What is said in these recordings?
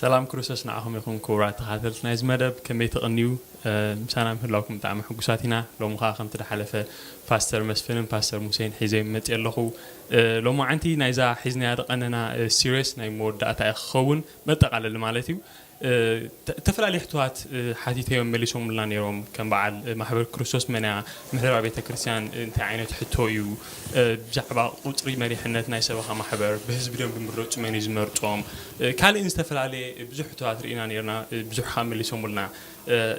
ሰላም ክርስቶስ ንዓኹም ይኹን። ክቡራት ተኸታተልቲ ናይዚ መደብ፣ ከመይ ትቕንዩ? ምሳና ምህላውኩም ብጣዕሚ ሕጉሳት ኢና። ሎሚ ኸዓ ከምቲ ዝሓለፈ ፓስተር መስፍንን ፓስተር ሙሴን ሒዘ መፅእ ኣለኹ። ሎማዓንቲ ናይዛ ሒዝናያ ዝቐነና ሲሪስ ናይ መወዳእታ እያ ክኸውን፣ መጠቓለሊ ማለት እዩ። እተፈላለዩ ሕቶታት ሓቲተዮም መሊሶምልና ነይሮም፣ ከም በዓል ማሕበር ክርስቶስ መን እያ፣ ምሕደራ ቤተ ክርስቲያን እንታይ ዓይነት ሕቶ እዩ፣ ብዛዕባ ቁፅሪ መሪሕነት ናይ ሰበኻ ማሕበር፣ ብህዝቢ ድዮም ዝምረፁ፣ መን እዩ ዝመርፆም፣ ካልእን ዝተፈላለየ ብዙሕ ሕቶታት ርኢና ነይርና። ብዙሕ ከዓ መሊሶምልና።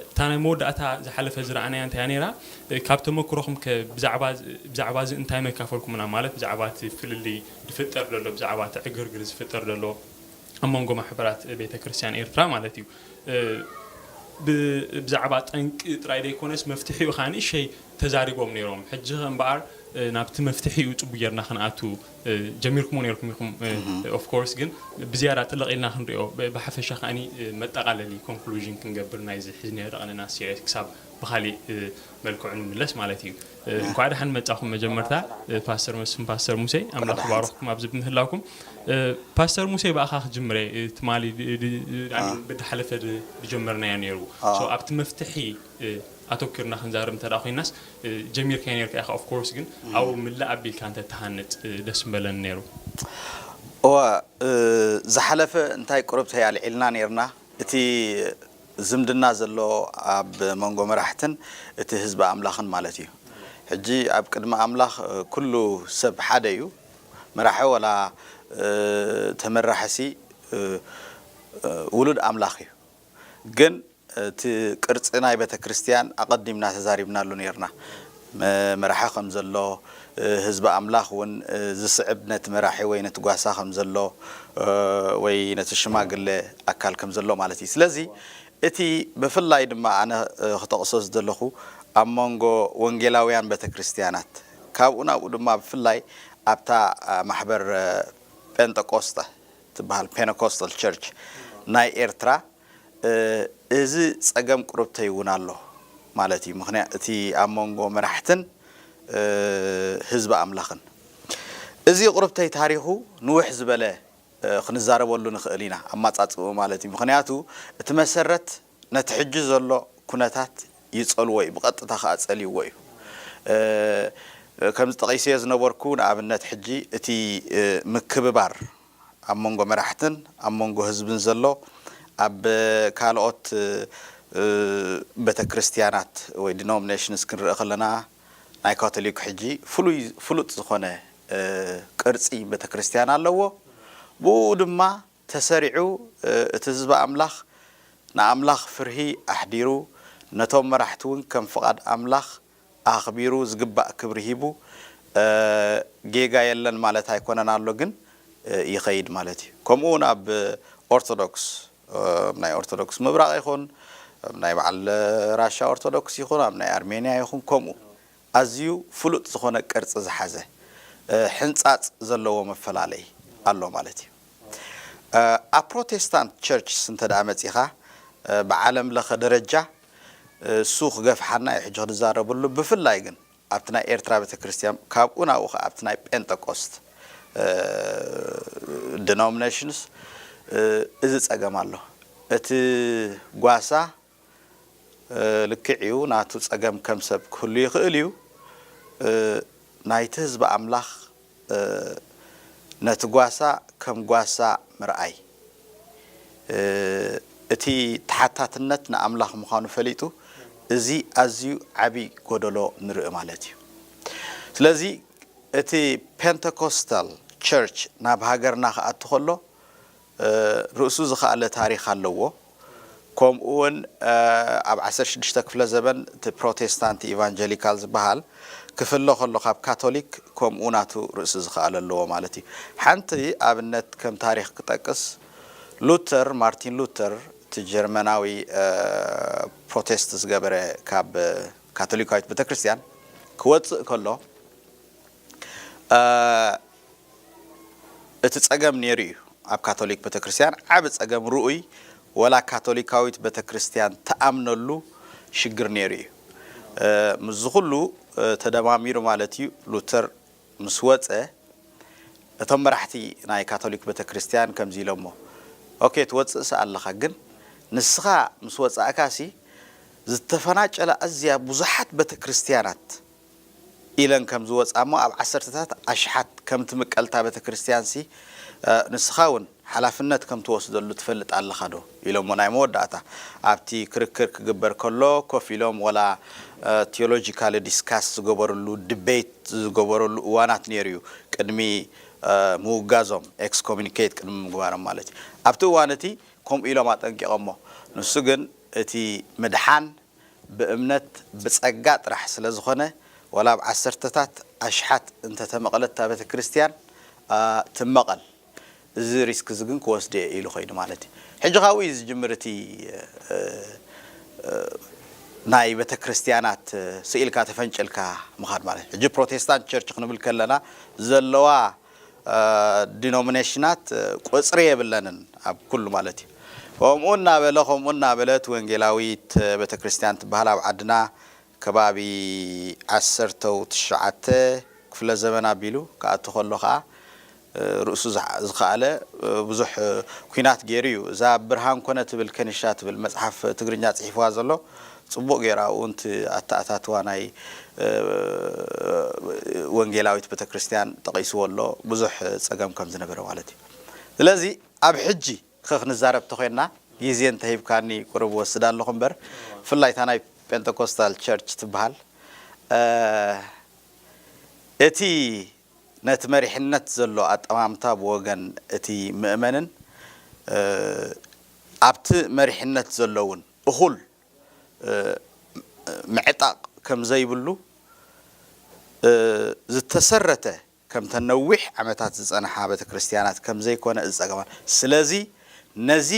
እታ ናይ መወዳእታ ዝሓለፈ ዝረኣናያ እንታይ እያ ነይራ? ካብ ተመክሮኹም ከ ብዛዕባ ብዛዕባ እዚ እንታይ መካፈልኩምና? ማለት ብዛዕባ እቲ ፍልልይ ዝፍጠር ዘሎ፣ ብዛዕባ እቲ ዕግርግር ዝፍጠር ዘሎ ኣብ መንጎ ማሕበራት ቤተ ክርስቲያን ኤርትራ ማለት እዩ። ብ- ብዛዕባ ጠንቂ ጥራይ ዘይኮነስ መፍትሒኡ ከዓ ንእሸይ ተዛሪቦም ነይሮም። ሕጂ ከ እምበኣር ናብቲ መፍትሒኡ ፅቡ ጌርና ክንኣቱ ጀሚርኩሞ ነይርኩም ኢኹም። ኦፍ ኮርስ ግን ብዝያዳ ጥልቕ ኢልና ክንሪኦ ብ- ብሓፈሻ ከዓኒ መጠቓለሊ ኮንክሉዥን ክንገብር ናይዚ ሒዝናዮ ዝቐነና ሲሪስ ክሳብ ብኻሊእ መልክዑ ንምለስ ማለት እዩ። እንኳዕ ደሓን መጻኹም። መጀመርታ ፓስተር መስፍን ፓስተር ሙሴ ኣምላኽ ባረኽኩም ኣብዚ ብምህላውኩም። ፓስተር ሙሴ ብኣኻ ክጅምረ ትማሊ ብድሓለፈ ዝጀመርናዮ ነይሩ። ኣብቲ መፍትሒ ኣተኪርና ክንዛረብ እንተ ኮይናስ ጀሚርካዮ ነርካ ኢኻ። ኦፍ ኮርስ ግን ኣብኡ ምልእ ኣቢልካ እንተ ትሃንጽ ደስ ምበለኒ ነይሩ። እወ ዝሓለፈ እንታይ ቁርብተይ ኣልዒልና ነርና እቲ ዝምድና ዘሎ ኣብ መንጎ መራሕትን እቲ ህዝቢ ኣምላኽን ማለት እዩ። ሕጂ ኣብ ቅድሚ ኣምላኽ ኩሉ ሰብ ሓደ እዩ። መራሒ ወላ ተመራሕሲ ውሉድ ኣምላኽ እዩ። ግን እቲ ቅርጺ ናይ ቤተ ክርስቲያን ኣቐዲምና ተዛሪብናሉ ነርና። መራሒ ከም ዘሎ፣ ህዝቢ ኣምላኽ እውን ዝስዕብ ነቲ መራሒ ወይ ነቲ ጓሳ ከም ዘሎ ወይ ነቲ ሽማግለ ኣካል ከም ዘሎ ማለት እዩ። ስለዚ እቲ ብፍላይ ድማ ኣነ ክጠቕሶ ዝደለኹ ኣብ መንጎ ወንጌላውያን ቤተ ክርስቲያናት ካብኡ ናብኡ ድማ ብፍላይ ኣብታ ማሕበር ጴንጠቆስጠ ትበሃል ፔንተኮስታል ቸርች ናይ ኤርትራ እዚ ጸገም ቁርብተይ እውን ኣሎ ማለት እዩ። ምኽንያት እቲ ኣብ መንጎ መራሕትን ህዝቢ ኣምላኽን እዚ ቁርብተይ ታሪኹ ንውሕ ዝበለ ክንዛረበሉ ንኽእል ኢና፣ ኣማጻጽኡ ማለት እዩ። ምኽንያቱ እቲ መሰረት ነቲ ሕጂ ዘሎ ኩነታት ይጸልዎ እዩ፣ ብቐጥታ ከኣ ጸልይዎ እዩ። ከምዚ ጠቒሰዮ ዝነበርኩ ንኣብነት ሕጂ እቲ ምክብባር ኣብ መንጎ መራሕትን ኣብ መንጎ ህዝብን ዘሎ ኣብ ካልኦት ቤተ ክርስቲያናት ወይ ዲኖሚኔሽንስ ክንርኢ ከለና ናይ ካቶሊክ ሕጂ ፍሉይ ፍሉጥ ዝኾነ ቅርጺ ቤተ ክርስቲያን ኣለዎ። ብኡ ድማ ተሰሪዑ እቲ ህዝቢ ኣምላኽ ንኣምላኽ ፍርሂ ኣሕዲሩ ነቶም መራሕቲ እውን ከም ፍቓድ ኣምላኽ ኣኽቢሩ ዝግባእ ክብሪ ሂቡ ጌጋ የለን ማለት ኣይኮነን ኣሎ ግን ይኸይድ ማለት እዩ። ከምኡ እውን ኣብ ኦርቶዶክስ ናይ ኦርቶዶክስ ምብራቕ ይኹን ኣብ ናይ በዓል ራሻ ኦርቶዶክስ ይኹን ኣብ ናይ ኣርሜንያ ይኹን ከምኡ ኣዝዩ ፍሉጥ ዝኾነ ቅርጺ ዝሓዘ ሕንጻጽ ዘለዎ መፈላለይ ኣሎ ማለት እዩ። ኣብ ፕሮቴስታንት ቸርችስ እንተ ደኣ መጺኻ ብዓለም ለኸ ደረጃ እሱ ክገፍሓና እዩ ሕጂ ክንዛረበሉ ብፍላይ ግን ኣብቲ ናይ ኤርትራ ቤተ ክርስቲያን ካብኡ ናብኡ ከ ኣብቲ ናይ ጴንጠቆስት ዲኖሚኔሽንስ እዚ ጸገም ኣሎ። እቲ ጓሳ ልክዕ እዩ ናቱ ጸገም ከም ሰብ ክህሉ ይኽእል እዩ። ናይቲ ህዝቢ ኣምላኽ ነቲ ጓሳ ከም ጓሳ ምርኣይ እቲ ተሓታትነት ንኣምላኽ ምዃኑ ፈሊጡ እዚ ኣዝዩ ዓብዪ ጎደሎ ንርኢ ማለት እዩ። ስለዚ እቲ ፔንተኮስታል ቸርች ናብ ሃገርና ክኣቱ ከሎ ርእሱ ዝኸኣለ ታሪኽ ኣለዎ። ከምኡ እውን ኣብ ዓሰርተ ሽዱሽተ ክፍለ ዘበን እቲ ፕሮቴስታንት ኢቫንጀሊካል ዝበሃል ክፍለ ከሎ ካብ ካቶሊክ ከምኡ ናቱ ርእሱ ዝኸኣለ ኣለዎ ማለት እዩ። ሓንቲ ኣብነት ከም ታሪኽ ክጠቅስ ሉተር ማርቲን ሉተር እቲ ጀርመናዊ ፕሮቴስት ዝገበረ ካብ ካቶሊካዊት ቤተክርስትያን ክወፅእ ከሎ እቲ ጸገም ነይሩ እዩ። ኣብ ካቶሊክ ቤተክርስትያን ዓቢ ጸገም ርኡይ ወላ ካቶሊካዊት ቤተክርስትያን ትኣምነሉ ሽግር ነይሩ እዩ። ምስዚ ኩሉ ተደማሚሩ ማለት እዩ ሉተር ምስ ወጸ እቶም መራሕቲ ናይ ካቶሊክ ቤተክርስትያን ከምዚ ኢሎሞ ኦኬ፣ ትወፅእስ ኣለኻ፣ ግን ንስኻ ምስ ወፃእካሲ ዝተፈናጨላ ኣዝያ ብዙሓት ቤተ ክርስቲያናት ኢለን ከም ዝወፃ እሞ፣ ኣብ ዓሰርተታት ኣሽሓት ከም ትምቀልታ ቤተ ክርስቲያንሲ፣ እ፣ ንስኻ እውን ሓላፍነት ከም ትወስደሉ ትፈልጥ ኣለኻ ዶ? ኢሎሞ። ናይ መወዳእታ ኣብቲ ክርክር ክግበር ከሎ ኮፍ ኢሎም ወላ፣ እ፣ ቲዮሎጂካሊ ዲስካስ ዝገበርሉ፣ ዲቤት ዝገበርሉ እዋናት ነይሩ እዩ፣ ቅድሚ፣ እ፣ ምውጋዞም፣ ኤክስኮሚኒኬት ቅድሚ ምግባሮም ማለት እዩ። ኣብቲ እዋን እቲ ከምኡ ኢሎም ኣጠንቂቖሞ። ንሱ ግን እቲ ምድሓን ብእምነት ብጸጋ ጥራሕ ስለ ዝኾነ፣ ዋላ ኣብ ዓሰርተታት ኣሽሓት እንተተመቐለት እታ ቤተ ክርስቲያን፣ አ፣ ትመቐል። እዚ ሪስክ እዚ ግን ክወስድ እየ ኢሉ ኾይኑ ማለት እዩ። ሕጂ ካብኡ እዩ ዝጅምር እቲ፣ እ፣ እ፣ ናይ ቤተ ክርስቲያናት፣ እ፣ ስኢልካ ተፈንጭልካ ምኻድ ማለት እዩ። ሕጂ ፕሮቴስታንት ቸርች ክንብል ከለና ዘለዋ፣ እ፣ ዲኖሚኔሽናት፣ እ፣ ቁጽሪ የብለንን ኣብ ኩሉ ማለት እዩ። ከምኡ እናበለ፣ ከምኡ እናበለት ወንጌላዊት ቤተ ክርስቲያን ትበሃል ኣብ ዓድና ከባቢ ዓሰርተው ትሽዓተ ክፍለ ዘመን ኣቢሉ ክኣቱ ከሎ ኸዓ፣ እ፣ ርእሱ ዝዓ-፣ ዝኸኣለ፣ እ፣ ብዙሕ፣ እ፣ ኲናት ገይሩ እዩ። እዛ ብርሃን ኮነ ትብል፣ ከኒሻ ትብል መጽሓፍ ትግርኛ ጽሒፍዋ ዘሎ፣ ጽቡቕ ገይሩ ኣብኡ እንቲ ኣተኣታትዋ ናይ፣ እ፣ ወንጌላዊት ቤተ ክርስቲያን ጠቒስዎ ኣሎ፣ ብዙሕ ጸገም ከም ዝነበረ ማለት እዩ። ስለዚ ኣብ ሕጂ ኸ ክንዛረብ ተኾይንና፣ ግዜ እንተሂብካኒ ቁሩብ ወስድ ኣለኹ እምበር፣ ብፍላይ እታ ናይ ፔንተኮስታል ቸርች ትበሃል፣ እ፣ እቲ ነቲ መሪሕነት ዘሎ ኣጠማምታ ብወገን እቲ ምእመንን፣ እ፣ ኣብቲ መሪሕነት ዘሎ እውን እኹል፣ እ፣ ምዕጣቕ ከም ዘይብሉ፣ እ፣ ዝተሰረተ፣ ከምተን ነዊሕ ዓመታት ዝጸንሓ ቤተ ክርስቲያናት ከም ዘይኮነ እዚ ጸገማት። ስለዚ ነዚ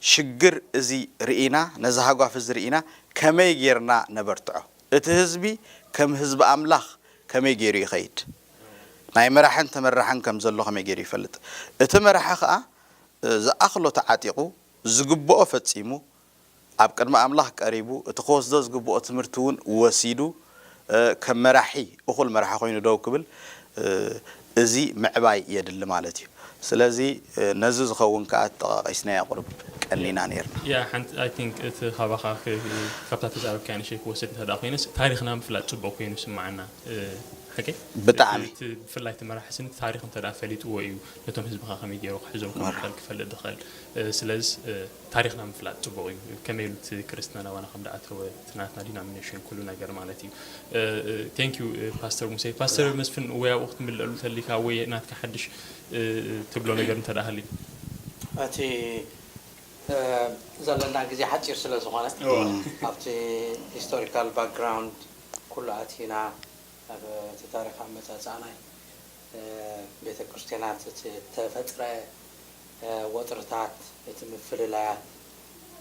ሽግር እዚ ርኢና፣ ነዚ ሃጓፍ እዚ ርኢና ከመይ ጌርና ነበርትዖ? እቲ ህዝቢ ከም ህዝቢ ኣምላኽ ከመይ ገይሩ ይኸይድ? ናይ መራሕን ተመራሕን ከም ዘሎ ከመይ ገይሩ ይፈልጥ? እቲ መራሒ ኸኣ፣ እ፣ ዝኣኽሎ ተዓጢቑ፣ ዝግብኦ ፈጺሙ፣ ኣብ ቅድሚ ኣምላኽ ቀሪቡ፣ እቲ ክወስዶ ዝግብኦ ትምህርቲ እውን ወሲዱ፣ እ፣ ከም መራሒ፣ እኹል መራሒ ኮይኑ ደው ክብል፣ እ፣ እዚ ምዕባይ የድሊ ማለት እዩ። ስለዚ፣ እ፣ ነዚ ዝኸውን ከኣ ተጠቓቒስናዮ ቁሩብ ቀኒና ነይርና። ያ፣ ሓንቲ፣ I think፣ እቲ ካባኻ ክ-፣ ካብታ ተዛረብካያ ንእሽተይ ክወስድ እንተ ደኣ ኮይነስ፣ ታሪኽና ምፍላጥ ጽቡቕ ኮይኑ ይስምዓና። እ፣ ሓቀይ? ብጣዕሚ። እቲ፣ እቲ ብፍላይ እቲ መራሒ ስኒ ታሪኽ እንተ ደኣ ፈሊጥዎ እዩ ነቶም ህዝብኻ ከመይ ገይሩ ክሕዞም ከም መራ- ዝኽእል ክፈልጥ ዝኽእል። እ፣ ስለዚ፣ እ፣ ታሪኽና ምፍላጥ ጽቡቕ እዩ። ከመይ ኢሉ እቲ ክርስትና ናባና ከም ደኣተወ፣ እቲ ናትና ዲናሚኔሽን፣ ኩሉ ነገር ማለት እዩ። እ፣ እ፣ ቴንክ ዩ፣ እ፣ ፓስተር ሙሴ። ፓስተር መስፍን፣ ወይ ኣብኡ ክትምልአሉ ተሊካ ወይ ናትካ ሓድሽ፣ እ፣ እ፣ ትብሎ ነገር እንተ ደኣ ሃልዩ? እቲ፣ እ፣ ዘለና ግዜ ሓጺር ስለ ዝኾነ፣ እዋ። ኣብቲ ሂስቶሪካል ባክግራውንድ ኩሉ ኣቲና፣ ኣብ እቲ ታሪኽ ኣመጻጽኣ ናይ፣ እ፣ ቤተ ክርስቲያናት፣ እቲ እተፈጥረ፣ እ፣ ወጥርታት፣ እቲ ምፍልላያት፣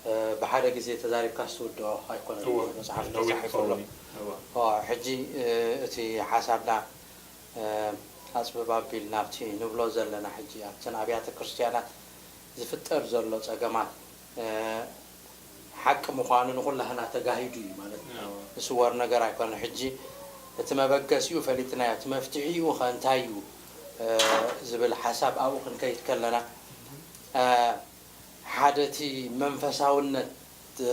እ፣ ብሓደ ግዜ ተዛሪብካ ዝትውድኦ ኣይኮነን። እወ፣ መጽሓፍ ነዊሕ ተጻሒፉ ኣሎ። ክኸውን እዩ። እወ። ኦ፣ ሕጂ፣ እ፣ እቲ ሓሳብና፣ እ፣ ኣጽብብ ኣቢልና ኣብቲ ንብሎ ዘለና፣ ሕጂ ኣብተን ኣብያተ ክርስቲያናት ዝፍጠር ዘሎ ጸገማት፣ እ፣ ሓቂ ምዃኑ ንኹላህና ተጋሂዱ እዩ ማለት እዩ። እዎ። ዝስወር ነገር ኣይኮነ። ሕጂ እቲ መበገሲኡ ፈሊጥናዮ፣ እቲ መፍትሒኡ ኸ እንታይ እዩ፣ እ፣ ዝብል ሓሳብ ኣብኡ ክንከይድ ከለና፣ እ፣ ሓደ እቲ መንፈሳውነት፣ እ፣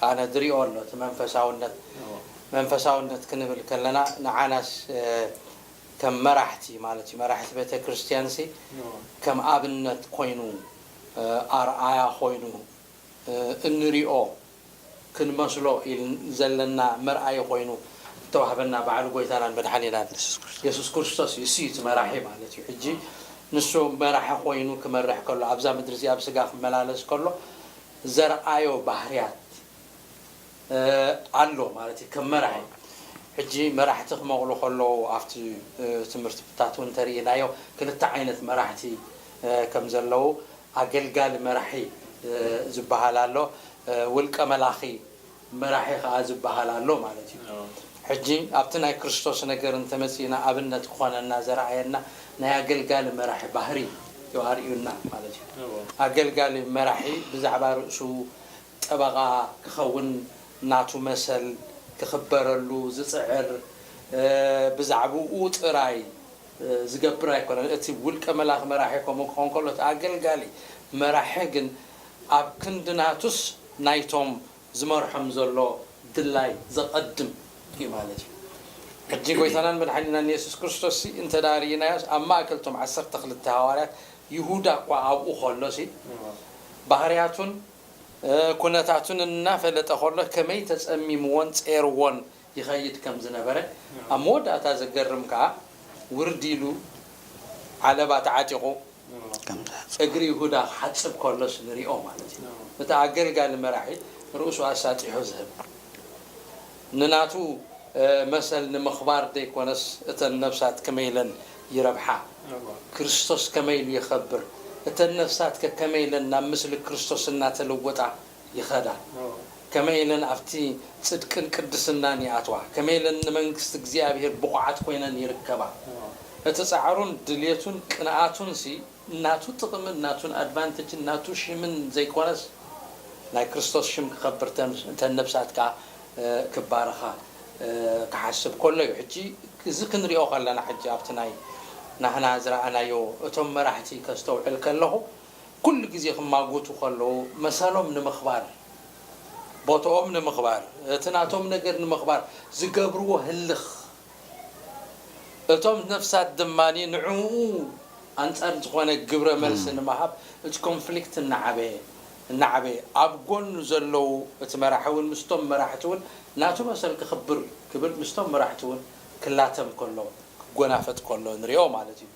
ኣነ ዝሪኦ ኣሎ፣ እቲ መንፈሳውነት፣ እዎ። መንፈሳውነት ክንብል ከለና ንዓናስ፣ እ፣ ከም መራሕቲ ማለት እዩ፣ መራሕቲ ቤተ ክርስቲያንሲ እዎ። ከም ኣብነት ኮይኑ፣ እ፣ ኣርኣያ ኮይኑ፣ እ፣ እንሪኦ ክንመስሎ ኢል-፣ ዘለና መርኣዪ ኮይኑ ዝተዋህበና በዓል ጎይታናን መድሓኒናን የሱስ ክርስቶስ። የሱስ ክርስቶስ እዩ። እሱ እዩ እቲ መራሒ ማለት እዩ። ሕጂ ንሱ መራሒ ኮይኑ ክመርሕ ከሎ፣ ኣብዛ ምድሪ እዚኣ ኣብ ስጋ ክመላለስ ከሎ ዘርኣዮ ባህርያት፣ እ፣ ኣሎ ማለት እዩ፣ ከም መራሒ። ሕጂ መራሕቲ ክመቕሉ ከለዉ ኣብቲ፣ እ፣ ትምህርትታት እውን እንተርኢናዮ ክልተ ዓይነት መራሕቲ፣ እ፣ ከም ዘለዉ፣ ኣገልጋሊ መራሒ፣ እ፣ ዝበሃል ኣሎ፣ እ፣ ውልቀ መላኺ መራሒ ከኣ ዝበሃል ኣሎ ማለት እዩ። ሕጂ ኣብቲ ናይ ክርስቶስ ነገር እንተመጺእና ኣብነት ክኾነና ዘርኣየና ናይ ኣገልጋሊ መራሒ ባህሪ እዩ ኣርእዩና ማለት እዩ። ኣገልጋሊ መራሒ ብዛዕባ ርእሱ ጠበቓ ክኸውን፣ ናቱ መሰል ክኽበረሉ ዝጽዕር፣ እ፣ ብዛዕባኡ ጥራይ፣ እ፣ ዝገብር ኣይኮነን። እቲ ውልቀ መላኺ መራሒ ከምኡ ክኸውን ከሎ፣ እቲ ኣገልጋሊ መራሒ ግን ኣብ ክንዲ ናቱስ ናይቶም ዝመርሖም ዘሎ ድላይ ዘቐድም እዩ ማለት እዩ። ሕጂ ጎይታናን መድሓኒናን የሱስ ክርስቶስ ሲ እንተ ደኣ ርኢናዮስ ኣብ ማእከል እቶም ዓሰርተ ክልተ ሃዋርያት ይሁዳ እኳ ኣብኡ ከሎ ሲ ባህርያቱን ኩነታቱን እናፈለጠ ከሎ ከመይ ተጸሚምዎን ጸይርዎን ይኸይድ ከም ዝነበረ ኣብ መወዳእታ ዘገርም ከኣ ውርድ ኢሉ ዓለባ ተዓጢቑ እግሪ ይሁዳ ክሓጽብ ከሎስ ንሪኦ ማለት እዩ። እቲ ኣገልጋሊ መራሒ ርእሱ ኣሳጢሑ ዝህብ ንናቱ መሰል ንምኽባር ዘይኮነስ እተን ነፍሳት ከመይ ኢለን ይረብሓ፣ ክርስቶስ ከመይ ኢሉ ይኸብር፣ እተን ነፍሳት ከ ከመይ ኢለን ናብ ምስሊ ክርስቶስ እናተለወጣ ይኸዳ፣ ከመይ ኢለን ኣብቲ ጽድቅን ቅድስናን ይኣትዋ፣ ከመይ ኢለን ንመንግስቲ እግዚኣብሔር ብቑዓት ኮይነን ይርከባ። እቲ ጻዕሩን ድልየቱን ቅንኣቱንሲ ናቱ ጥቕምን ናቱን ኣድቫንቴጅን ናቱ ሽምን ዘይኮነስ ናይ ክርስቶስ ሽም ክኸብር እተን ነብሳት ከዓ ክባረኻ ክሓስብ ከሎ እዩ። ሕጂ እዚ ክንሪኦ ከለና ሕጂ ኣብቲ ናይ ናህና ዝረኣናዮ እቶም መራሕቲ ከስተውዕል ከለኹ ኩሉ ግዜ ክማጎቱ ከለዉ መሰሎም ንምኽባር ቦትኦም ንምኽባር እቲ ናቶም ነገር ንምኽባር ዝገብርዎ ህልኽ እቶም ነፍሳት ድማ ንዕኡ ኣንጻር ዝኾነ ግብረ መልሲ ንምሃብ እቲ ኮንፍሊክት እናዓበየ እናዓበየ ኣብ ጎኑ ዘለዉ እቲ መራሒ እውን ምስቶም መራሕቲ እውን ናቱ መሰል ክኽብር ክብል ምስቶም መራሕቲ እውን ክላተም ከሎ ክጎናፈጥ ከሎ ንሪኦ ማለት እዩ።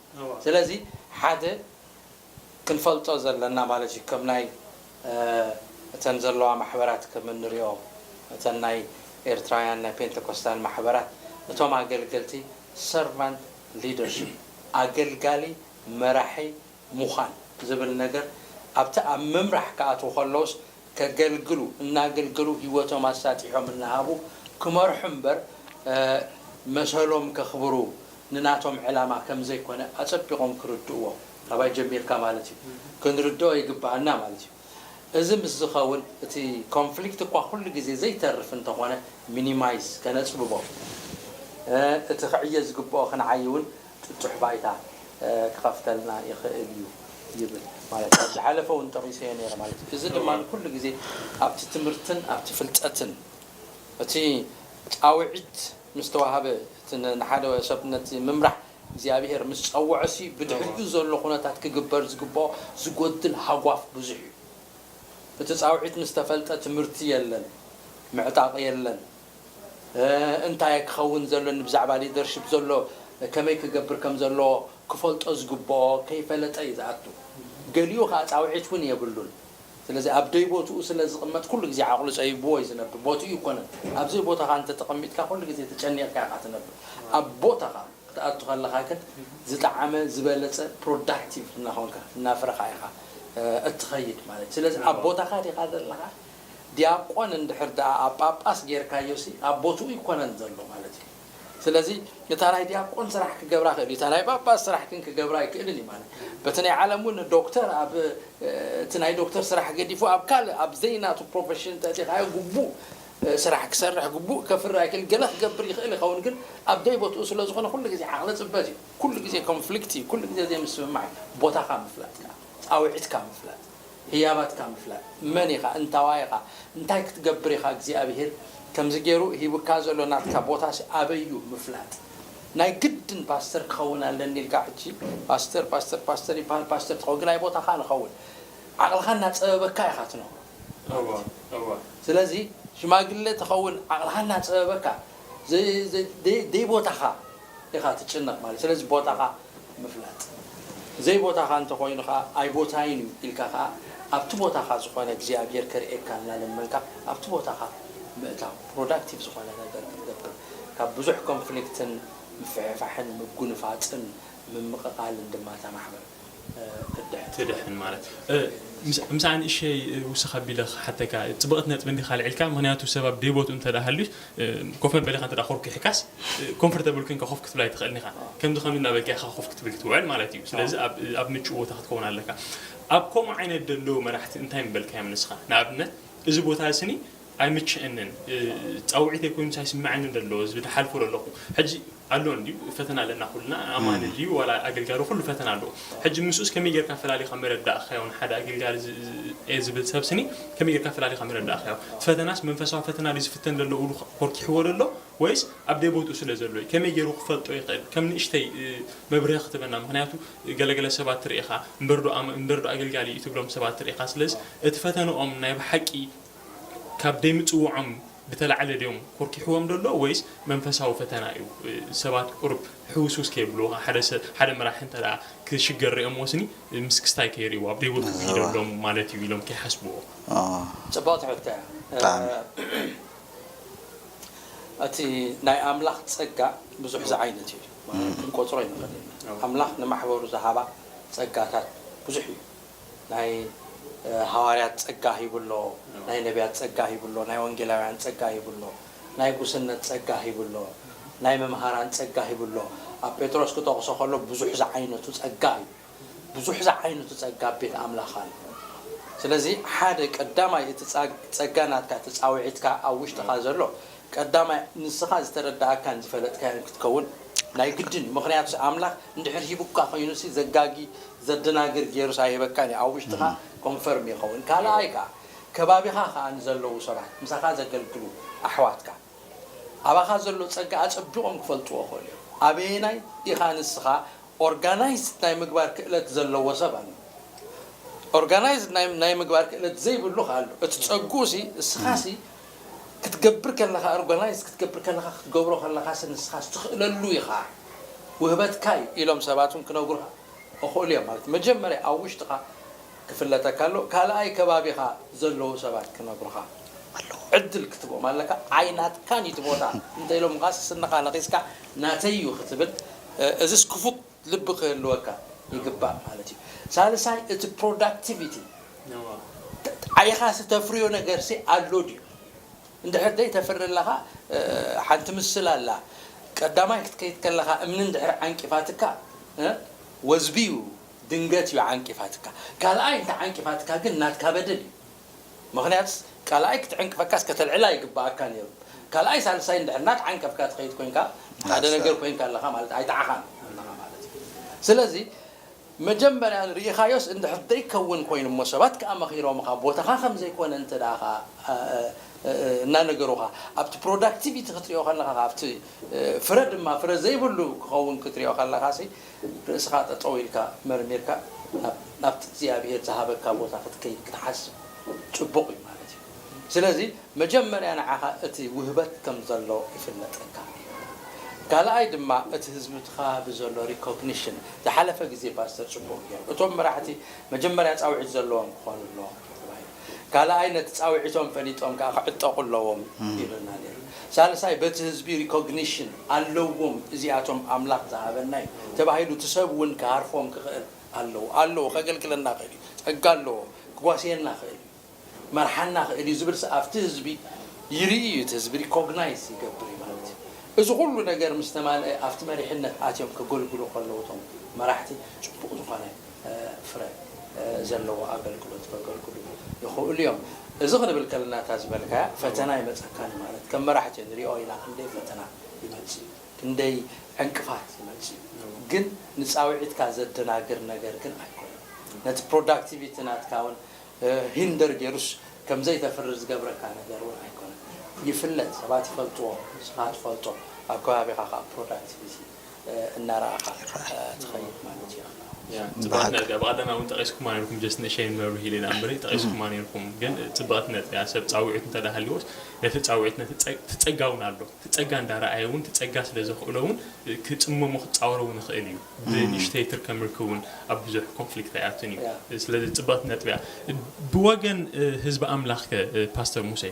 ስለዚ ሓደ ክንፈልጦ ዘለና ማለት እዩ። ከም ናይ እተን ዘለዋ ማሕበራት ከም እንሪኦ እተን ናይ ኤርትራውያን ናይ ፔንቴኮስታል ማሕበራት እቶም ኣገልገልቲ ሰርቫንት ሊደርሺፕ ኣገልጋሊ መራሒ ምዃን ዝብል ነገር ኣብቲ ኣብ ምምራሕ ክኣትዉ ከለውስ ከገልግሉ እናገልገሉ ህይወቶም ኣሳጢሖም እናሃቡ ክመርሑ እምበር መሰሎም ከኽብሩ ንናቶም ዕላማ ከም ዘይኮነ ኣጸቢቖም ክርድእዎ ካባይ ጀሚርካ ማለት እዩ ክንርድኦ ይግብኣና ማለት እዩ። እዚ ምስ ዝኸውን እቲ ኮንፍሊክት እኳ ኩሉ ግዜ ዘይተርፍ እንተኾነ ሚኒማይዝ ከነጽብቦ እቲ ክዕየ ዝግብኦ ክንዓይ እውን ጥጡሕ ባይታ ክኸፍተልና ይኽእል እዩ ይብል ማለት እዩ። ዝሓለፈ እውን ጠቒሰዮ ነይረ ማለት እዩ። እዚ ድማ ኩሉ ግዜ ኣብቲ ትምህርትን ኣብቲ ፍልጠትን እቲ ጻውዒት ምስ ተዋሃበ እቲ ንሓደ ሰብ ነቲ ምምራሕ እግዚኣብሔር ምስ ጸውዖ ሲ ብድሕሪኡ ዘሎ ኩነታት ክግበር ዝግብኦ ዝጎድል ሃጓፍ ብዙሕ እዩ። እቲ ጻውዒት ምስ ተፈልጠ ትምህርቲ የለን፣ ምዕጣቕ የለን። እንታይ ክኸውን ዘሎኒ ብዛዕባ ሊደርሽፕ ዘሎ ከመይ ክገብር ከም ዘለዎ ክፈልጦ ዝግብኦ ከይፈለጠ እዩ ዝኣቱ። ገሊኡ ከዓ ጻውዒት እውን የብሉን። ስለዚ ኣብ ደይ ቦትኡ ስለ ዝቕመጥ ኩሉ ግዜ ዓቕሉ ጸቢብዎ እዩ ዝነብር። ቦትኡ ይኮነን። ኣብ ዘይቦታኻ እንተተቐሚጥካ ኩሉ ግዜ ተጨኒቕካ ኢኻ ትነብር። ኣብ ቦታኻ ክትኣቱ ከለኻ ግን ዝጠዓመ ዝበለጸ ፕሮዳክቲቭ እናኾንካ እናፍረኻ ኢኻ እትኸይድ ማለት እዩ። ስለዚ ኣብ ቦታኻ ዲኻ ዘለኻ ዲያቆን እንድሕር ደኣ ኣብ ጳጳስ ጌርካዮ ሲ ኣብ ቦትኡ ይኮነን ዘሎ ማለት እዩ። ስለዚ እታ ናይ ዲያቆን ስራሕ ክገብራ ክእል እዩ፣ እታ ናይ ጳጳስ ስራሕ ግን ክገብራ ኣይክእልን እዩ ማለት እዩ። በቲ ናይ ዓለም እውን ዶክተር ኣብ እቲ ናይ ዶክተር ስራሕ ገዲፉ ኣብ ካልእ ኣብ ዘይናቱ ፕሮፌሽን እንተእቲኻዮ ግቡእ ስራሕ ክሰርሕ ግቡእ ከፍሪ ኣይክእል ገለ ክገብር ይኽእል ይኸውን ግን ኣብ ደይ ቦትኡ ስለ ዝኾነ ኩሉ ግዜ ዓቕሊ ጽበት እዩ። ኩሉ ግዜ ኮንፍሊክት እዩ። ኩሉ ግዜ ዘይምስምማዕ እዩ። ቦታኻ ምፍላጥካ፣ ጻውዒትካ ምፍላጥ። ህያባትካ ምፍላጥ፣ መን ኢኻ፣ እንታዋይ ኢኻ፣ እንታይ ክትገብር ኢኻ እግዚኣብሄር ከምዚ ገይሩ ሂቡካ ዘሎ ናትካ ቦታሲ ኣበይ እዩ ምፍላጥ። ናይ ግድን ፓስተር ክኸውን ኣለኒ ኢልካ ሕጂ ፓስተር ፓስተር ፓስተር ይበሃል ፓስተር ትኸውን ግን ናይ ቦታኻ ንኸውን ዓቕልኻ እናፀበበካ ኢኻ ትነብር። ስለዚ ሽማግለ ትኸውን ዓቕልኻ እናፀበበካ ደይ ቦታኻ ኢኻ ትጭነቕ ማለት ስለዚ ቦታኻ ምፍላጥ። ዘይቦታኻ እንተኾይኑ ኸዓ ኣይቦታይን እዩ ኢልካ ኸዓ ኣብቲ ቦታኻ ዝኾነ እግዚኣብሔር ከርእየካ እናለመንካ ኣብቲ ቦታኻ ምእታው ፕሮዳክቲቭ ዝኾነ ነገር ክትገብር ካብ ብዙሕ ኮንፍሊክትን ምፍሕፋሕን ምጉንፋፅን ምምቕቓልን ድማ እታ ማሕበር ትድሕን። ትድሕን ማለት ምሳዕ ንእሸይ ውስኽ ኣቢለ ክሓተካ ፅብቐት ነጥቢ እንዲኻ ኣልዒልካ ምክንያቱ ሰብ ኣብ ደይቦትኡ እንተ ሃልዩስ ኮፍ መበሊኻ እንተ ኮርኩ ይሕካስ ኮምፎርተብል ኮንካ ኮፍ ክትብል ኣይትኽእልን ኢኻ። ከምዚ ከምዚ እናበልካ ኢኻ ኮፍ ክትብል ክትውዕል ማለት እዩ። ስለዚ ኣብ ምቹእ ቦታ ክትከውን ኣለካ። ኣብ ከምኡ ዓይነት ደለዉ መራሕቲ እንታይ ምበልካዮም ንስኻ? ንኣብነት እዚ ቦታ ስኒ ኣይምችእንን፣ ጻውዒተይ ኮይኑ ኣይስምዐንን ደሎ ዝብል ሓልፎ ደለኹ። ሕጂ ኣሎ እንድዩ፣ ፈተና ኣለና ኩልና። ኣማኒ ድዩ ዋላ ኣገልጋሊ፣ ኩሉ ፈተና ኣለዎ። ሕጂ ምስኡስ ከመይ ጌርካ ፈላሊኻ መረዳእካዮ? ንሓደ ኣገልጋሊ ዝ- ዝ- እየ ዝብል ሰብ ስኒ ከመይ ጌርካ ፈላሊኻ መረዳእካዮ? እቲ ፈተናስ መንፈሳዊ ፈተና ድዩ ዝፍተን ዘሎ፣ እሉ ኮርኪሕዎ ዘሎ፣ ወይስ ኣብ ደይ ቦትኡ ስለ ዘሎ እዩ? ከመይ ገይሩ ክፈልጦ ይኽእል? ከም ንእሽተይ እ፣ መብርሂ ክትበና። ምክንያቱ ገለገለ ሰባት ትርኢኻ፣ እምበርዶ ኣገልጋሊ እዩ ትብሎም ሰባት ትርኢኻ። ስለዚ እቲ ፈተንኦም ናይ ብሓቂ ካብ ደይ ምጽውዖም ብተላዕለ ድዮም ኮርኪሕዎም ዘሎ፣ ወይስ መንፈሳዊ ፈተና እዩ? ሰባት ቁሩብ ሕውስውስ ከይብሉ፣ ሓደ ሰብ፣ ሓደ መራሒ እንተ ደኣ ክሽገር ሪኦም ወስኒ ምስ ክስታይ ከይርእይዎ ኣብ ደይ ቦትኡ ክሂደሎም ማለት እዩ ኢሎም ከይሓስብዎ። ጽቡቕ ትሕቶ እያ። እቲ ናይ ኣምላኽ ጸጋ ብዙሕ ዝዓይነት እዩ። ክንቆጽሮ ይንኽእል ኢና። ኣምላኽ ንማሕበሩ ዝሃባ ጸጋታት ብዙሕ እዩ። ናይ ሃዋርያት ጸጋ ሂቡ ኣሎ፣ ናይ ነቢያት ጸጋ ሂቡ ኣሎ፣ ናይ ወንጌላውያን ጸጋ ሂቡ ኣሎ፣ ናይ ጉስነት ጸጋ ሂቡ ኣሎ፣ ናይ መምሃራን ጸጋ ሂቡ ኣሎ። ኣብ ጴጥሮስ ክጠቕሶ ከሎ ብዙሕ ዝዓይነቱ ጸጋ እዩ። ብዙሕ ዝዓይነቱ ጸጋ ኣብ ቤት ኣምላኽ ኣሎ። ስለዚ ሓደ ቀዳማይ እቲ ጸጋ ናትካ፣ እቲ ጻውዒትካ ኣብ ውሽጥኻ ዘሎ ቀዳማይ ንስኻ ዝተረዳእካን ዝፈለጥካዮን ክትከውን ናይ ግድን እዩ። ምኽንያቱ ኣምላኽ እንድሕር ሂቡካ ኮይኑሲ ዘጋጊ ዘደናግር ገይሩስ ኣይህበካን እዩ። ኣብ ውሽጥኻ ኮንፈርም ይኸውን። ካልኣይ ከኣ ከባቢኻ ከኣ ንዘለዉ ሰባት፣ ምሳኻ ዘገልግሉ ኣሕዋትካ ኣባኻ ዘሎ ጸጋ ኣጸቢቖም ክፈልጥዎ ይኽእሉ እዮም። ኣበየናይ ኢኻ ንስኻ ኦርጋናይዝድ ናይ ምግባር ክእለት ዘለዎ ሰብ ኣሎ። ኦርጋናይዝድ ናይ ምግባር ክእለት ዘይብሉ ከኣ ኣሎ። እቲ ጸግኡ ሲ እስኻ ሲ ክትገብር ከለኻ ኦርጋናይዝ ክትገብር ከለኻ ክትገብሮ ከለኻ ሲ ንስኻ ሲ ትኽእለሉ ኢኻ። ውህበትካ እዩ ኢሎም ሰባት እውን ክነግሩኻ እኽእሉ እዮም ማለት እዩ። መጀመርያ ኣብ ውሽጥኻ ክፍለጠካ ኣሎ። ካልኣይ ከባቢኻ ዘለዉ ሰባት ክነግሩኻ ዕድል ክትቦም ኣለካ። ዓይናትካን እዩ እቲ ቦታ እንተ ኢሎም ኻስ ስንኻ ነኺስካ ናተይ እዩ ክትብል እዚስ ክፉት ልቢ ክህልወካ ይግባእ ማለት እዩ። ሳልሳይ እቲ ፕሮዳክቲቪቲ ዓይኻ ዝተፍርዮ ነገር ሲ ኣሎ ድዩ? እንድሕር ደይ ተፍሪ ኣለኻ ሓንቲ ምስል ኣላ። ቀዳማይ ክትከይድ ከለኻ እምኒ እንድሕር ዓንቂፋትካ ወዝቢ እዩ ድንገት እዩ ዓንቂፋትካ። ካልኣይ እንተ ዓንቂፋትካ ግን ናትካ በደል እዩ። ምኽንያት ካልኣይ ክትዕንቅፈካስ ከተልዕላ ይግባኣካ ነይሩ። ካልኣይ ሳልሳይ እንድሕር ናት ዓንቀፍካ ትኸይድ ኮንካ ሓደ ነገር ኮንካ ኣለኻ ማለት ኣይጠዓኻን ኣለኻ ማለት እዩ። ስለዚ መጀመርያ ርኢኻዮስ እንድሕር ዘይከውን ኮይኑ እሞ ሰባት ከዓ መኺሮምኻ ቦታኻ ከም ዘይኮነ እንተ ደኣ ኸዓ እናነገሩኻ ኣብቲ ፕሮዳክቲቪቲ ክትሪኦ ከለኻ ኣብቲ ፍረ ድማ ፍረ ዘይብሉ ክኸውን ክትሪኦ ከለኻ ሲ ርእስኻ ጠጠው ኢልካ መርሚርካ ናብቲ እግዚኣብሄር ዝሃበካ ቦታ ክትከይድ ክትሓስብ ፅቡቕ እዩ ማለት እዩ። ስለዚ መጀመርያ ንዓኻ እቲ ውህበት ከም ዘሎ ይፍለጠካ። ካልኣይ ድማ እቲ ህዝቢ እቲ ከባቢ ዘሎ ሪኮግኒሽን ዝሓለፈ ግዜ ፓስተር ፅቡቕ ገይሩ እቶም መራሕቲ መጀመርያ ፃውዒት ዘለዎም ክኾኑ ኣለዎም ተባሂሉ። ካልኣይ ነቲ ፃውዒቶም ፈሊጦም ከዓ ክዕጠቑ ኣለዎም ይብልና ነይሩ። ሳልሳይ በቲ ህዝቢ ሪኮግኒሽን ኣለዎም እዚኣቶም ኣምላኽ ዝሃበና እዩ ተባሂሉ እቲ ሰብ እውን ክሃርፎም ክኽእል ኣለዉ ኣለዎ ከገልግለና ክእል እዩ ጸጋ ኣለዎ ክጓስየና ክእል እዩ መርሓና ክእል እዩ ዝብል ኣብቲ ህዝቢ ይርኢ እዩ እቲ ህዝቢ ሪኮግናይዝ ይገብር እዩ ማለት እዩ እዚ ኩሉ ነገር ምስ ተማልአ ኣብቲ መሪሕነት ኣትዮም ከገልግሉ ከለዉ እቶም መራሕቲ ጽቡቕ ዝኾነ ፍረ ዘለዎ ኣገልግሎት ከገልግሉ ይኽእሉ እዮም እዚ ክንብል ከለና እታ ዝበልካያ ፈተና ይመፀካን ማለት ከም መራሕቲ ንሪኦ ኢና ክንደይ ፈተና ይመፅእ እዩ ክንደይ ዕንቅፋት ይመፅእ እዩ ግን ንፃውዒትካ ዘደናግር ነገር ግን ኣይኮነን ነቲ ፕሮዳክቲቪቲ ናትካ እውን ሂንደር ገይሩስ ከምዘይተፍሪ ዝገብረካ ነገር እውን ኣይኮነን ይፍለጥ ሰባት ይፈልጥዎ ንስኻ ትፈልጦ ኣብ ከባቢኻ ከዓ ፕሮዳክቲቪቲ እናረኣኻ ትኸይድ ማለት እዩ ጽቡቓት ነጥቢ ኣብ ቀዳማ እውን ጠቒስኩማ ነርኩም ጀስት ንእሸይን መብርሂ ኢለ እምበሪ ጠቒስኩማ ነርኩም ግን ጽቡቓት ነጥቢ እያ ሰብ ጻውዒት እንተ ሃልዎስ ነቲ ጻውዒት ነቲ ትጸጋ እውን ኣሎ ትጸጋ እንዳረኣየ እውን ትጸጋ ስለ ዘኽእሎ እውን ክጽመሞ ክጻወሮ እውን ይኽእል እዩ ብንእሽተይ ትርከም ርክብ እውን ኣብ ብዙሕ ኮንፍሊክት ኣይኣትን እዩ ስለዚ ጽቡቓት ነጥቢ እያ ብወገን ህዝቢ ኣምላኽ ከ ፓስተር ሙሴ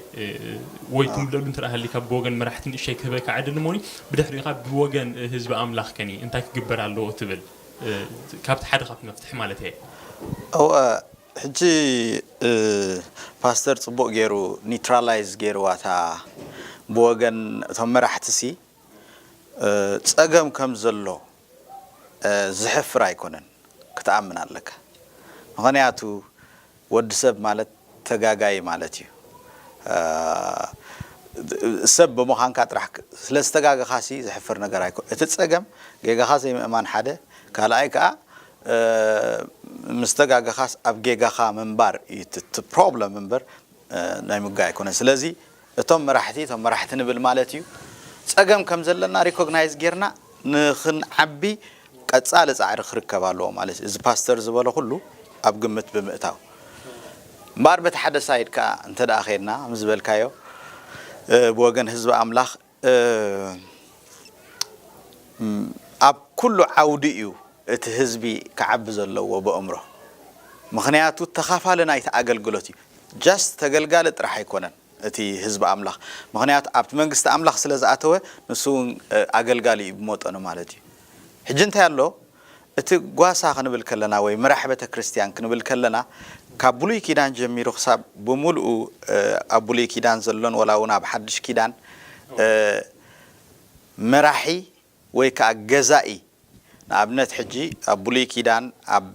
ወይ ትምለሉ እንተ ሃሊካ ብወገን መራሕቲ ንእሸይ ክህበካ ዕድል እሞኒ ብድሕሪኡ ካብ ብወገን ህዝቢ ኣምላኽ ከኒ እንታይ ክግበር ኣለዎ ትብል ካብቲ ሓደ ካብቲ መፍትሒ ማለት እየ እወ ሕጂ ፓስተር ፅቡቅ ገይሩ ኒትራላይዝ ገይርዋታ ብወገን እቶም መራሕቲ ሲ ፀገም ከም ዘሎ ዝሕፍር ኣይኮነን ክትኣምን ኣለካ ምክንያቱ ወዲ ሰብ ማለት ተጋጋይ ማለት እዩ ሰብ ብምዃንካ ጥራሕ ክ- ስለ ዝተጋገኻሲ ዘሕፍር ነገር ኣይኮ እቲ ጸገም ጌጋኻ ዘይምእማን ሓደ ካልኣይ ከዓ እ፣ ምስ ተጋገኻስ ኣብ ጌጋኻ ምንባር እዩ እቲ እቲ problem እምበር እ፣ ናይ ምጋ ኣይኮነን ስለዚ እቶም መራሕቲ እቶም መራሕቲ ንብል ማለት እዩ ጸገም ከም ዘለና recognize ጌርና ንኽንዓቢ ቀጻሊ ጻዕሪ ክርከብ ኣለዎ ማለት እዩ እዚ ፓስተር ዝበሎ ኩሉ ኣብ ግምት ብምእታው እምበኣር በቲ ሓደ side ከዓ እንተ ደኣ ኸድና ምስ ዝበልካዮ እ፣ ብወገን ህዝቢ ኣምላኽ እ፣ ም፣ ኣብ ኩሉ ዓውዲ እዩ እቲ ህዝቢ ክዓቢ ዘለዎ ብእምሮ ምኽንያቱ ተኻፋሊ ናይቲ ኣገልግሎት እዩ just ተገልጋሊ ጥራሕ ኣይኮነን እቲ ህዝቢ ኣምላኽ ምኽንያቱ ኣብቲ መንግስቲ ኣምላኽ ስለ ዝኣተወ ንሱ እውን እ፣ ኣገልጋሊ እዩ ብመጠኑ ማለት እዩ ሕጂ እንታይ ኣሎ እቲ ጓሳ ክንብል ከለና ወይ መራሕ ቤተ ክርስቲያን ክንብል ከለና ካብ ብሉይ ኪዳን ጀሚሩ ክሳብ ብምሉኡ ኣብ ብሉይ ኪዳን ዘሎን ወላ እውን ኣብ ሓድሽ ኪዳን መራሒ ወይ ከዓ ገዛኢ ንኣብነት ሕጂ ኣብ ብሉይ ኪዳን ኣብ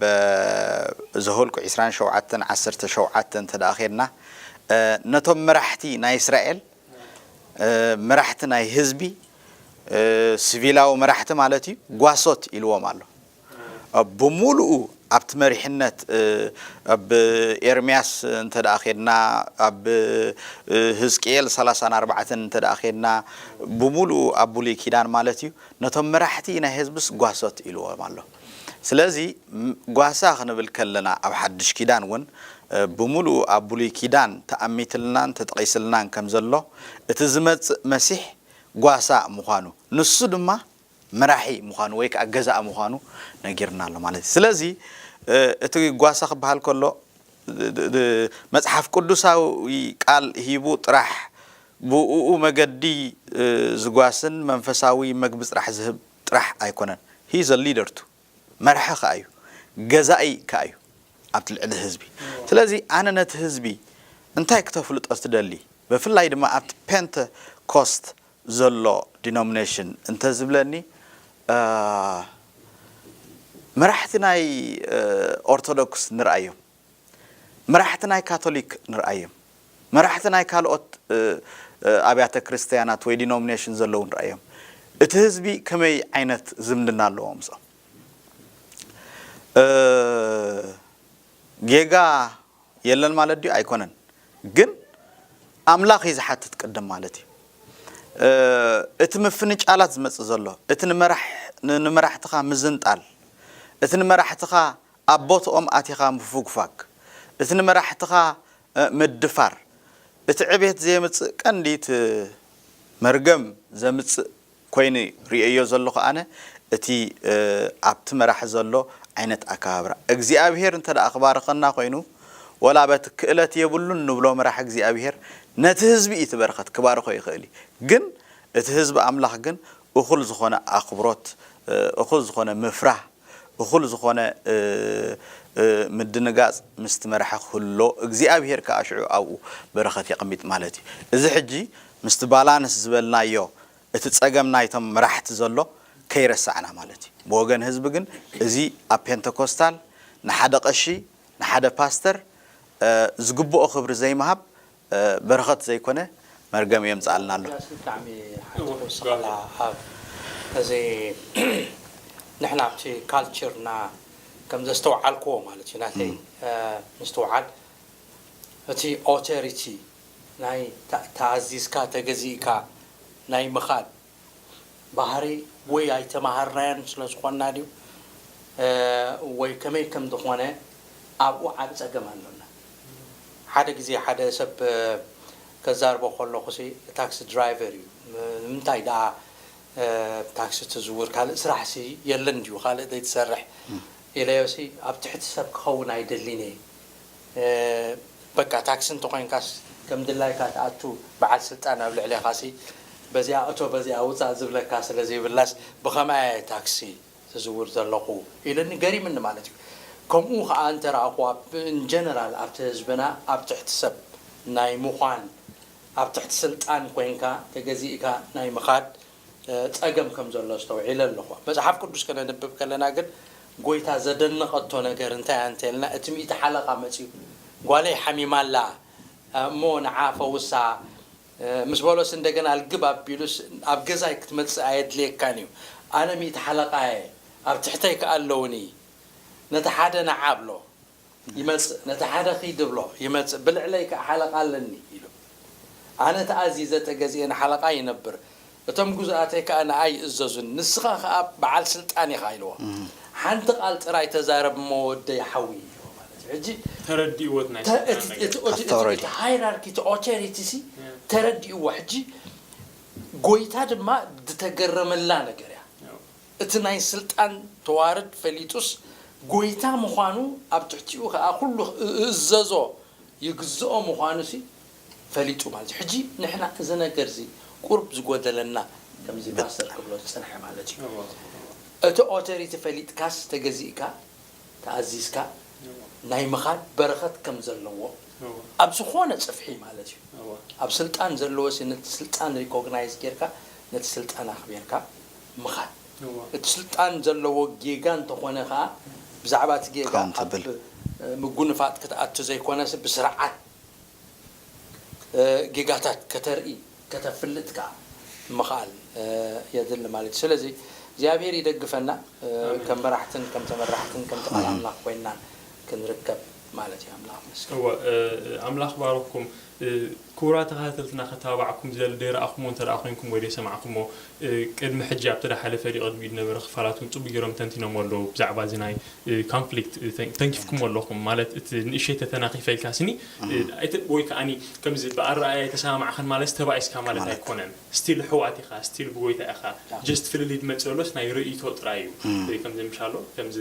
ዘሁልቁ ዕስራን ሸውዓተን ዓሰርተ ሸውዓተ እንተ ደኣ ኸድና ነቶም መራሕቲ ናይ እስራኤል መራሕቲ ናይ ህዝቢ ሲቪላዊ መራሕቲ ማለት እዩ ጓሶት ኢልዎም ኣሎ። ብምሉኡ ኣብቲ መሪሕነት ኣብ ኤርምያስ እንተ ደኣ ኸድና ኣብ ህዝቅኤል ሰላሳን ኣርባዕተን እንተ ደኣ ኸድና ብምሉኡ ኣብ ብሉይ ኪዳን ማለት እዩ ነቶም መራሕቲ ናይ ህዝብስ ጓሶት ኢልዎም ኣሎ። ስለዚ ጓሳ ክንብል ከለና ኣብ ሓድሽ ኪዳን እውን ብምሉኡ ኣብ ብሉይ ኪዳን ተኣሚትልናን ተጠቒስልናን ከም ዘሎ እቲ ዝመጽእ መሲሕ ጓሳ ምዃኑ ንሱ ድማ መራሒ ምዃኑ ወይ ከዓ ገዛእ ምዃኑ ነጊርና ኣሎ ማለት እዩ። ስለዚ እቲ ጓሳ ክበሃል ከሎ መፅሓፍ ቅዱሳዊ ቃል ሂቡ ጥራሕ ብእኡ መገዲ ዝጓስን መንፈሳዊ መግቢ ጥራሕ ዝህብ ጥራሕ ኣይኮነን። He is a leader too። መራሒ ከዓ እዩ፣ ገዛኢ ከዓ እዩ ኣብቲ ልዕሊ ህዝቢ። ስለዚ ኣነ ነቲ ህዝቢ እንታይ ክተፍልጦ ትደሊ? ብፍላይ ድማ ኣብቲ ፔንተኮስት ዘሎ ዲኖሚኔሽን እንተዝብለኒ መራሕቲ ናይ ኦርቶዶክስ ንርኣዮም፣ መራሕቲ ናይ ካቶሊክ ንርኣዮም፣ መራሕቲ ናይ ካልኦት ኣብያተ ክርስትያናት ወይ ዲኖሚኔሽን ዘለዉ ንርኣዮም። እቲ ህዝቢ ከመይ ዓይነት ዝምድና ኣለዎ ምስኦም? ጌጋ የለን ማለት ድዩ? ኣይኮነን። ግን ኣምላኽ እዩ ዝሓትት ቅድም ማለት እዩ። እቲ ምፍንጫላት ዝመጽእ ዘሎ እቲ ንመራሕትኻ ምዝንጣል፣ እቲ ንመራሕትኻ ኣብ ቦትኦም ኣቲኻ ምፉግፋግ፣ እቲ ንመራሕትኻ ምድፋር፣ እቲ ዕቤት ዘየምጽእ ቀንዲ እቲ መርገም ዘምጽእ ኮይኑ ርእየዮ ዘለኹ ኣነ እቲ ኣብቲ መራሒ ዘሎ ዓይነት ኣከባብራ እግዚኣብሄር እንተ ደኣ ክባርኸና ኮይኑ ወላ በቲ ክእለት የብሉን ንብሎ መራሕ እግዚኣብሄር ነቲ ህዝቢ እዩ እቲ በረኸት ክባርኾ ይኽእል እዩ። ግን እቲ ህዝቢ ኣምላኽ ግን እኹል ዝኾነ ኣኽብሮት እኹል ዝኾነ ምፍራህ እኹል ዝኾነ ምድንጋፅ ምስቲ መራሒ ክህሎ እግዚኣብሄር ከዓ ሽዑ ኣብኡ በረኸት የቕሚጥ ማለት እዩ። እዚ ሕጂ ምስቲ ባላንስ ዝበልናዮ እቲ ጸገም ናይቶም መራሕቲ ዘሎ ከይረሳዕና ማለት እዩ። ብወገን ህዝቢ ግን እዚ ኣብ ፔንተኮስታል ንሓደ ቀሺ ንሓደ ፓስተር ዝግብኦ ክብሪ ዘይምሃብ በረኸት ዘይኮነ መርገም የምፅኣልና ኣሎ። ብጣዕሚ ሓቂ ወስኸላ ኣብ እዚ ንሕና ኣብቲ ካልቸርና ከም ዘስተውዓልክዎ ማለት እዩ ናተይ ምስትውዓል እቲ ኦቶሪቲ ናይ ተኣዚዝካ ተገዚእካ ናይ ምኻድ ባህሪ ወይ ኣይተማሃርናዮን ስለ ዝኾንና ድዩ ወይ ከመይ ከም ዝኾነ ኣብኡ ዓቢ ጸገም ኣሎና። ሓደ ግዜ ሓደ ሰብ ከዛርቦ ከለኹ ሲ ታክሲ ድራይቨር እዩ ንምንታይ ደኣ ታክሲ ትዝውር ካልእ ስራሕ ሲ የለን ድዩ ካልእ ዘይትሰርሕ ኢለዮ ሲ ኣብ ትሕቲ ሰብ ክኸውን ኣይደሊን እየ በቃ ታክሲ እንተኾይንካስ ከም ድላይካ ትኣቱ በዓል ስልጣን ኣብ ልዕሌኻ ሲ በዚኣ እቶ በዚኣ ውፃእ ዝብለካ ስለ ዘይብላስ ብኸምኣ እየ ታክሲ ዝዝውር ዘለኹ ኢሉኒ ገሪምኒ ማለት እዩ። ከምኡ ከዓ እንተረኣኹዋ in general ኣብቲ ህዝብና ኣብ ትሕቲ ሰብ ናይ ምዃን ኣብ ትሕቲ ስልጣን ኮይንካ ተገዚእካ ናይ ምኻድ ፀገም ከም ዘሎ ኣስተውዒለ ኣለኹ። መፅሓፍ ቅዱስ ከነንብብ ከለና ግን ጎይታ ዘደነቐቶ ነገር እንታይ እያ እንተልና እቲ ሚእቲ ሓለቓ መፂኡ ጓለይ ሓሚማ ኣላ እሞ ንዓ ፈውሳ ምስ በሎስ እንደገና ልግብ ኣቢሉስ ኣብ ገዛይ ክትመጽእ ኣየድልየካን እዩ። ኣነ ሚእቲ ሓለቓ እየ፣ ኣብ ትሕተይ ከኣ ኣለውኒ። ነቲ ሓደ ንዓ ኣብሎ። ይመጽእ፣ ነቲ ሓደ ኺድ እብሎ። ይመጽእ፣ ብልዕለይ ከኣ ሓለቓ ኣለኒ ኢሉ። ኣነ ተኣዚዘ ተገዚኤ ንሓለቓ ይነብር። እቶም ግዙኣተይ ከኣ ንኣይ ይእዘዙን። ንስኻ ከኣ በዓል ስልጣን ኢኻ ኢልዎ። ሓንቲ ቃል ጥራይ ተዛረብ እሞ ወደይ ሓዊ ኢልዎ ማለት እዩ። ሕጂ ተረዲእዎ እቲ ናይ ተ- ስልጣን እቲ- ነገር። እቲ- እቲ- እቲ- Authority. እቲ ሃይራርኪ እቲ ኦቶሪቲ ሲ ተረዲእዎ። ሕጂ ጎይታ ድማ ዝተገረመላ ነገር እያ። እቲ ናይ ስልጣን ተዋረድ ፈሊጡስ ጎይታ ምዃኑ ኣብ ትሕቲኡ ከኣ ኩሉ እእዘዞ ይግዝኦ ምዃኑ ሲ ፈሊጡ ማለት እዩ። ሕጂ ንሕና እዚ ነገር እዚ ቁርብ ዝጎደለና ከምዚ ፓስተር ክብሎ ዝጸንሐ ማለት እዩ። እቲ ኦቶሪቲ ፈሊጥካስ ተገዚእካ ተኣዚዝካ ናይ ምኻድ በረኸት ከም ዘለዎ ኣብ ዝኾነ ጽፍሒ ማለት እዩ። ኣብ ስልጣን ዘለዎ ሲ ነቲ ስልጣን ሪኮግናይዝ ጌርካ ነቲ ስልጣን ኣኽቢርካ ምኻድ። እቲ ስልጣን ዘለዎ ጌጋ እንተኾነ ከዓ ብዛዕባ እቲ ጌጋ ኣብ ምጉንፋጥ ክትኣቱ ዘይኮነስ ብስርዓት ጌጋታት ከተርኢ ከተፍልጥ ከዓ ምኽኣል የድሊ ማለት እዩ። ስለዚ እግዚኣብሔር ይደግፈና። ከም መራሕትን ከም ተመራሕትን ከም ተቓል ኣምላኽ ኮይንና ክንርከብ ማለት እዩ። ኣምላኽ መስገን። እወ፣ ኣምላኽ ባረኩም። ክቡራት ተኸታተልትና፣ ከተባብዓኩም ዝደሊ ደይረኣኹሞ እንተ ደኣ ኮይንኩም ወይ ደይሰማዕኩሞ፣ ቅድሚ ሕጂ ኣብቲ ደሓለፈ ድዩ ቅድሚኡ ዝነበረ ክፋላት እውን ጽቡቅ ገይሮም ተንቲኖሞ ኣለዉ። ብዛዕባ እዚ ናይ ኮንፍሊክት ተንኪፍኩሞ ኣለኹም። ማለት እቲ ንእሽተይ ተተናኺፈ ኢልካ ስኒ ወይ ከኣኒ ከምዚ ብኣረኣእያ ኣይተሰማማዕካን ማለት ተባኢስካ ማለት ኣይኮነን። ስቲል ኣሕዋት ኢኻ፣ ስቲል ብጎይታ ኢኻ። ጀስት ፍልልይ ዝመጽእ ዘሎስ ናይ ርእይቶ ጥራይ እዩ። ከምዚ ምሻሎ ከምዚ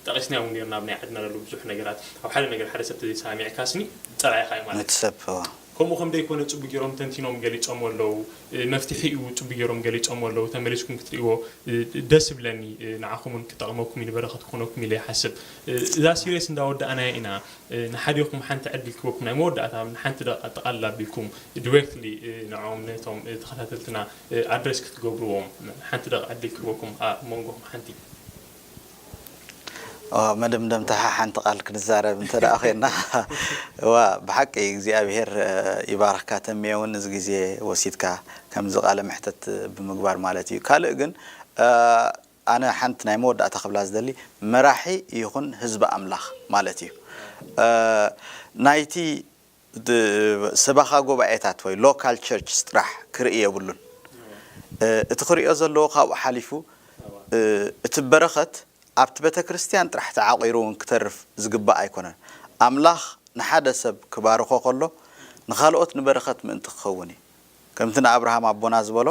ጠቒስናዮ እውን ነርና ኣብ ናይ ዓድና ዘሎ ብዙሕ ነገራት ኣብ ሓደ ነገር ሓደ ሰብ ተዘይሰማሚዕካ ስኒ ጸላኢኻ እዩ ማለት እዩ። ከምኡ ከም ደይኮነ ጽቡቅ ገይሮም ተንቲኖም ገሊጾም ኣለዉ። መፍትሒኡ ጽቡቅ ገይሮም ገሊጾም ኣለዉ። ተመሊስኩም ክትርእይዎ ደስ ይብለኒ። ንዓኹም እውን ክጠቕመኩም እዩ፣ ንበረኸት ክኾነኩም ኢለ ይሓስብ። እዛ ሲሪየስ እንዳወዳእናያ ኢና። ንሓዲኹም ሓንቲ ዕድል ክህበኩም ናይ መወዳእታ ንሓንቲ ደቂቃ ኣጠቓልል ኣቢልኩም ዲሬክትሊ ንዕኦም ነቶም ተኸታተልትና ኣድረስ ክትገብርዎም ሓንቲ ደቂቃ ዕድል ክህበኩም ኣብ መንጎኹም ሓንቲ። መደምደምታ ሓንቲ ቃል ክንዛረብ እንተ ደኣ ኮይና፣ እዋ ብሓቂ እግዚኣብሔር ይባርኽካ ተሜ እውን እዚ ግዜ ወሲድካ ከምዚ ቃለ መሕተት ብምግባር ማለት እዩ። ካልእ ግን ኣነ ሓንቲ ናይ መወዳእታ ክብላ ዝደሊ መራሒ ይኹን ህዝቢ ኣምላኽ ማለት እዩ። ናይቲ ሰበኻ ጉባኤታት ወይ ሎካል ቸርችስ ጥራሕ ክርኢ የብሉን። እቲ ክርእዮ ዘለዎ ካብኡ ሓሊፉ እቲ በረኸት ኣብቲ ቤተ ክርስቲያን ጥራሕ ተዓቒሩ እውን ክተርፍ ዝግባእ ኣይኮነን። ኣምላኽ ንሓደ ሰብ ክባርኾ ከሎ ንኻልኦት ንበረኸት ምእንቲ ክኸውን እዩ። ከምቲ ንኣብርሃም ኣቦና ዝበሎ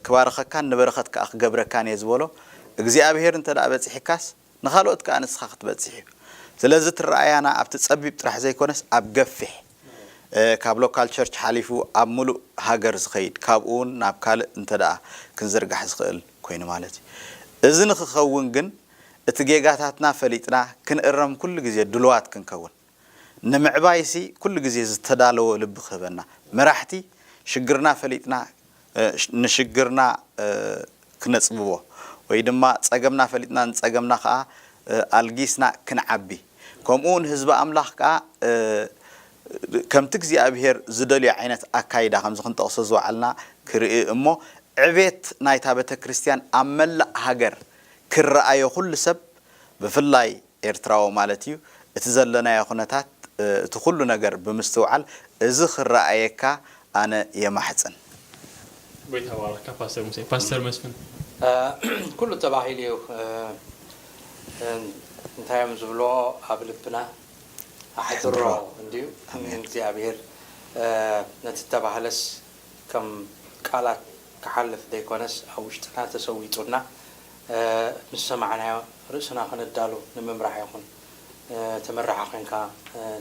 ክባርኸካን ንበረኸት ከኣ ክገብረካን እየ ዝበሎ እግዚኣብሔር እንተ ደኣ በጺሕካስ ንኻልኦት ከኣ ንስኻ ክትበጽሕ እዩ። ስለዚ እቲ ረኣያና ኣብቲ ጸቢብ ጥራሕ ዘይኮነስ ኣብ ገፊሕ ካብ ሎካል ቸርች ሓሊፉ ኣብ ምሉእ ሃገር ዝኸይድ ካብኡ እውን ናብ ካልእ እንተ ደኣ ክንዝርጋሕ ዝኽእል ኮይኑ ማለት እዩ። እዚ ንኽኸውን ግን እቲ ጌጋታትና ፈሊጥና ክንእረም ኩሉ ግዜ ድሉዋት ክንከውን ንምዕባይሲ ኩሉ ግዜ ዝተዳለወ ልቢ ክህበና መራሕቲ ሽግርና ፈሊጥና ንሽግርና ክነጽብቦ ወይ ድማ ጸገምና ፈሊጥና ንጸገምና ከኣ ኣልጊስና ክንዓቢ ከምኡ እውን ህዝቢ ኣምላኽ ከኣ ከምቲ እግዚኣብሄር ዝደልዮ ዓይነት ኣካይዳ ከምዚ ክንጠቕሶ ዝወዓልና ክርኢ እሞ ዕቤት ናይታ ቤተ ክርስቲያን ኣብ መላእ ሃገር ክረኣዮ ኩሉ ሰብ ብፍላይ ኤርትራዊ ማለት እዩ እቲ ዘለናዮ ኩነታት እቲ ኩሉ ነገር ብምስትውዓል እዚ ክረኣየካ ኣነ የማሕጽን። ጎይታ ባረካ ፓስተር ሙሴ። ፓስተር መስፍን ኩሉ ተባሂሉ እዩ። እንታይ እዮም ዝብልዎ ኣብ ልብና ኣሕድሮ እንድዩ። እግዚኣብሔር ነቲ ተባህለስ ከም ቃላት ክሓልፍ ዘይኮነስ ኣብ ውሽጥና ተሰዊጡና ምስ ሰማዕናዮ ርእስና ክነዳሉ ንምምራሕ ይኹን ተመራሒ ኮንካ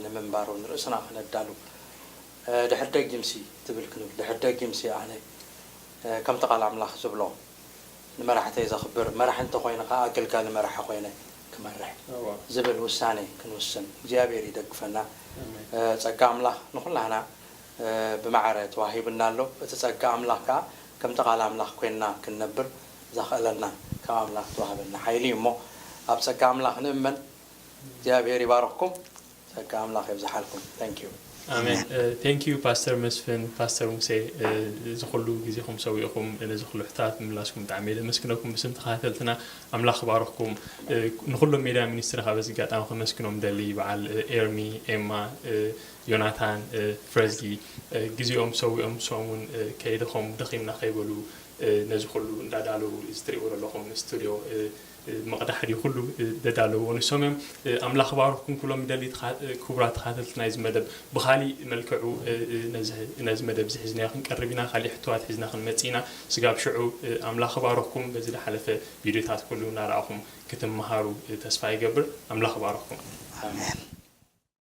ንምንባር እውን ርእስና ክነዳሉ ድሕር ደጊምሲ ትብል ክንብል ድሕር ደጊምሲ ኣነ ከምቲ ቃል ኣምላኽ ዝብሎ ንመራሕተይ ዘኽብር መራሒ እንተኾይነ ከዓ ኣገልጋሊ መራሒ ኮይነ ክመርሕ ዝብል ውሳኔ ክንውስን እግዚኣብሔር ይደግፈና። ጸጋ ኣምላኽ ንኹላህና ብማዕረ ተዋሂቡና ኣሎ። እቲ ጸጋ ኣምላኽ ከዓ ከምቲ ቃል ኣምላኽ ኮይንና ክንነብር ዘኽእለና ካብ ኣምላኽ ተዋህበና ሓይሊ እዩ እሞ ኣብ ጸጋ ኣምላኽ ንእመን። እግዚኣብሔር ይባርኽኩም። ጸጋ ኣምላኽ የብዝሓልኩም። Thank you። ኣሜን። Thank you ፓስተር መስፍን፣ ፓስተር ሙሴ፣ እዚ ኩሉ ግዜኹም ሰዊእኹም ነዚ ኩሉ ሕታት ምላስኩም ብጣዕሚ የመስግነኩም። ብስም ተኸታተልትና ኣምላኽ ባረኽኩም። ንኩሎም ሜድያ ሚኒስትሪ ካብ እዚ ኣጋጣሚ ከመስግኖም ደሊ፣ በዓል ኤርሚ፣ ኤማ፣ ዮናታን፣ ፍረዝጊ፣ ግዜኦም ሰዊኦም ንሶም እውን ከይደኸሙ ደኺምና ከይበሉ ነዚ ኩሉ እንዳዳለዉ እዚ ትሪእዎ ዘለኹም ስቱድዮ ምቕዳሕ ድዩ ኩሉ ደዳለዎ ንሶም እዮም። ኣምላኽ ባረኽኩም ኩሎም ይደሊ። ክቡራት ተኻተልቲ ናይዚ መደብ ብኻሊእ መልክዑ ነዚ መደብ እዚ ሒዝናዮ ክንቀርብ ኢና። ካሊእ ሕቶታት ሒዝና ክንመጽእ ኢና። ስጋብ ሽዑ ኣምላኽ ባረኽኩም። በዚ ዝሓለፈ ቪድዮታት ኩሉ እናረኣኹም ክትመሃሩ ተስፋ ይገብር። ኣምላኽ ባረኽኩም። ኣሜን።